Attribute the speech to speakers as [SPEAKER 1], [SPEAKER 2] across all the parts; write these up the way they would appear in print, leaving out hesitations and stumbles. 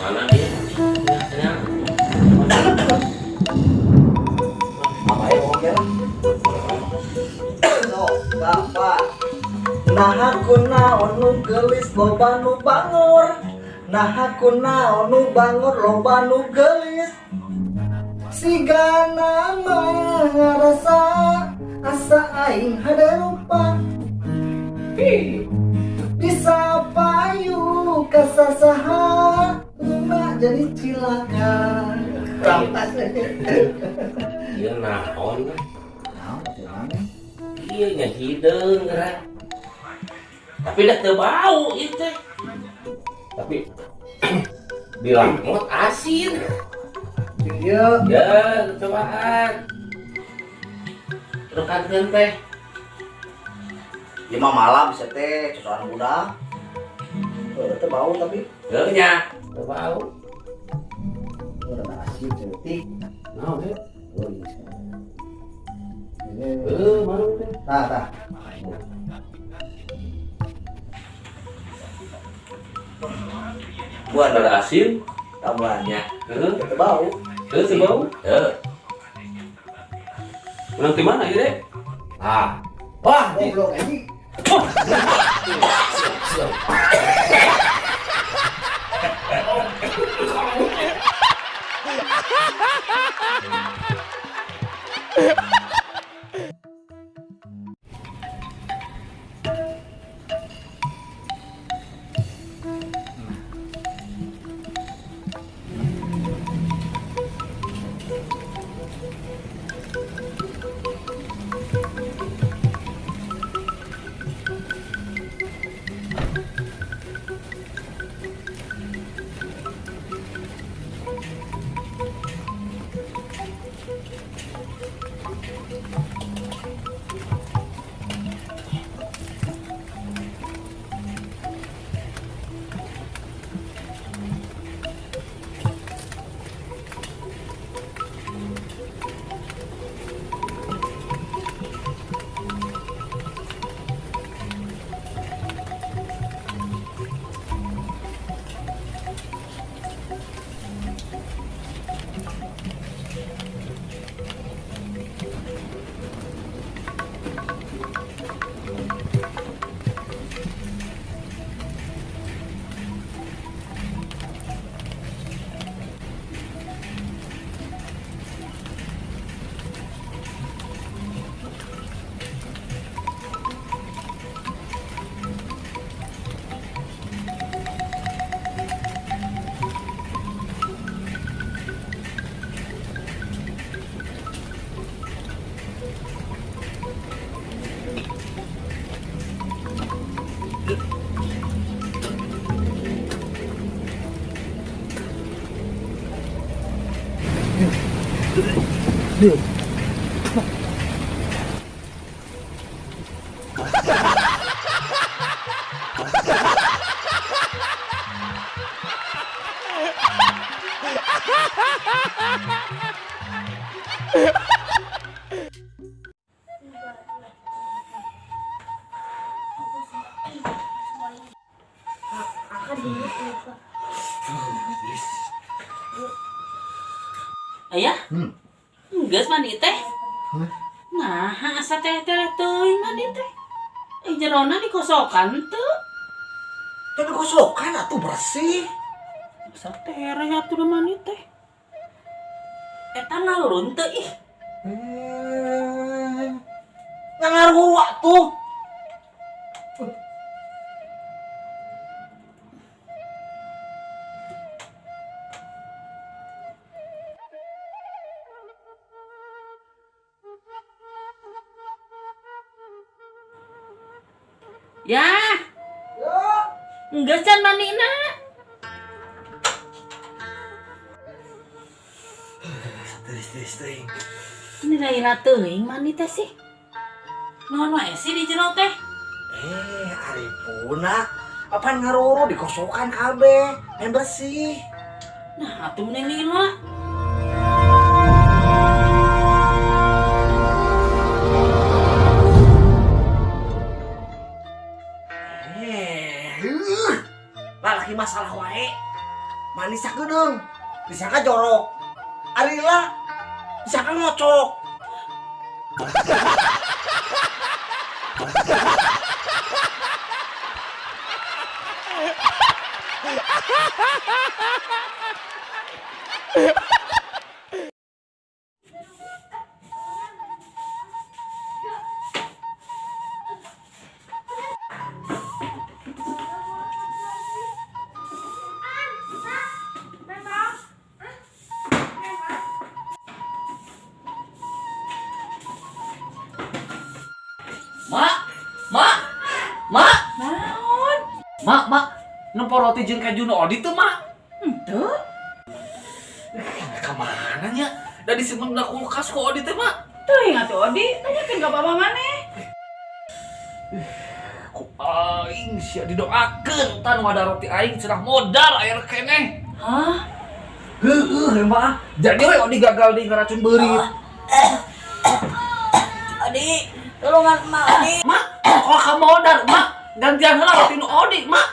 [SPEAKER 1] Mana dia? Ya,
[SPEAKER 2] Apa ya ngomong lah? So, Bapak. Nah, kunaon nu geulis loba nu bangor. Nah, kunaon nu bangor loba nu geulis. Sigana mah ngarasa asa aing hade lupa. Bisa payu kasasaha tuna jadi cilaka. Rampas.
[SPEAKER 1] Iya naon? Iya nya hideung geura. Tapi dah teu bau ieu teh. Tapi dilangot asin.
[SPEAKER 2] Iya.
[SPEAKER 1] Ya, cobaan. Rekankeun teh.
[SPEAKER 2] Lima malam bisa teh, cocokan budak. Oh, teh bau tapi.
[SPEAKER 1] Heuh nya, teu bau.
[SPEAKER 2] Udah asin cetik.
[SPEAKER 1] Naon teh?
[SPEAKER 2] Oh, iya.
[SPEAKER 1] Heuh, mana teh?
[SPEAKER 2] Tah, tah. Buat
[SPEAKER 1] Rada asin.
[SPEAKER 2] Tambahannya.
[SPEAKER 1] Heuh,
[SPEAKER 2] Teu bau.
[SPEAKER 1] heuh teu bau. Heuh.
[SPEAKER 3] Menang di mana ieu, Dek?
[SPEAKER 1] Ah. Wah, di
[SPEAKER 2] Goblok anjing.
[SPEAKER 4] Ayah? Geus mandi teh. Nah, asa teh teh teuing mandi teh. Eh jerona dikosokan teu.
[SPEAKER 2] Teh dikosokan atuh bersih.
[SPEAKER 4] Asa tereh atuh da mandi teh. Eta ngalurun teu ih.
[SPEAKER 2] Ngaruh atuh.
[SPEAKER 4] Ya. Geus can mandina.
[SPEAKER 2] Teuing, teuing.
[SPEAKER 4] Ini daerah teuing mandi teh sih. Naon wae sih di jero teh?
[SPEAKER 2] Ari puna. Apaan ngaroro dikosokan kabeh, main bersih.
[SPEAKER 4] Nah, atuh mending lila.
[SPEAKER 2] Laki masalah wae. Mandi sakedeung, disangka jorok. Ari lila disangka ngocok.
[SPEAKER 1] Mak, mak, mak,
[SPEAKER 4] Naon?
[SPEAKER 1] Mak, mak, nempo roti jeung keju nu Odi teu, Mak?
[SPEAKER 4] Henteu.
[SPEAKER 1] Ka mana nya? Da disimpen na kulkas ku Odi teh, Mak.
[SPEAKER 4] Teuing atuh Odi, tanyakeun ka papa maneh.
[SPEAKER 1] Ku aing sia didoakeun tan wadah roti aing cenah modal aya keneh.
[SPEAKER 4] Hah?
[SPEAKER 1] Heueuh, Mak. Jadi we Odi gagal di ngeracun beurit.
[SPEAKER 4] Odi, tulungan emak Odi.
[SPEAKER 1] Mak, kalau kamu modal, Mak, gantian heula roti nu Odi, Mak.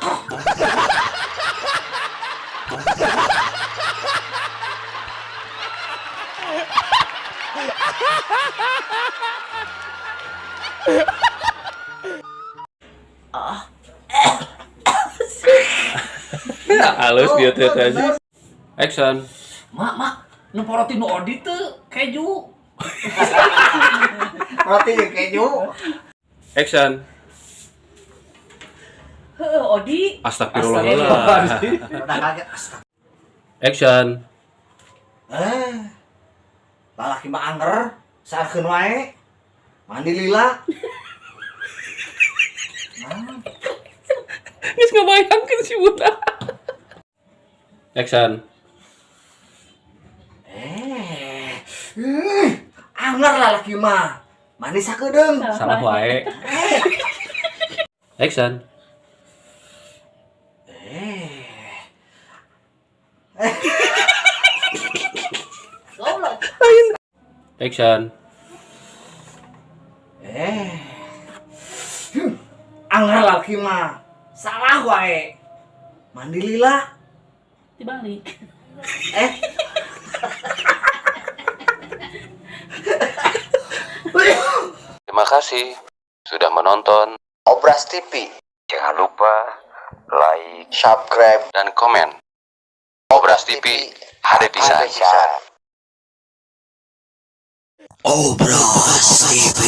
[SPEAKER 3] Halus dia teh teh. Action.
[SPEAKER 1] Mak, mak, nempo roti nu Odi teu keju.
[SPEAKER 2] Roti jeung keju.
[SPEAKER 3] Action.
[SPEAKER 4] Heueuh Odi.
[SPEAKER 3] Astagfirullahaladzim.
[SPEAKER 2] Udah kaget. Astaga.
[SPEAKER 3] Action.
[SPEAKER 2] Eh. Lalaki mah anger, sakeun wae. Mandi lila. Nah,
[SPEAKER 3] Geus ngabayangkeun si buta. Action.
[SPEAKER 2] eh. Anger lalaki mah. Mandi sakedeung.
[SPEAKER 3] Salah wae. Action.
[SPEAKER 2] Eh.
[SPEAKER 4] Goblok.
[SPEAKER 3] Action.
[SPEAKER 2] Eh. Anger lalaki mah. Salah wae. Mandi lila.
[SPEAKER 4] Dibalik.
[SPEAKER 2] Eh.
[SPEAKER 3] Terima kasih sudah menonton
[SPEAKER 5] Obras TV.
[SPEAKER 3] Jangan lupa like,
[SPEAKER 5] Subscribe
[SPEAKER 3] dan komen. Obras TV, HD pisan.
[SPEAKER 5] Obras TV.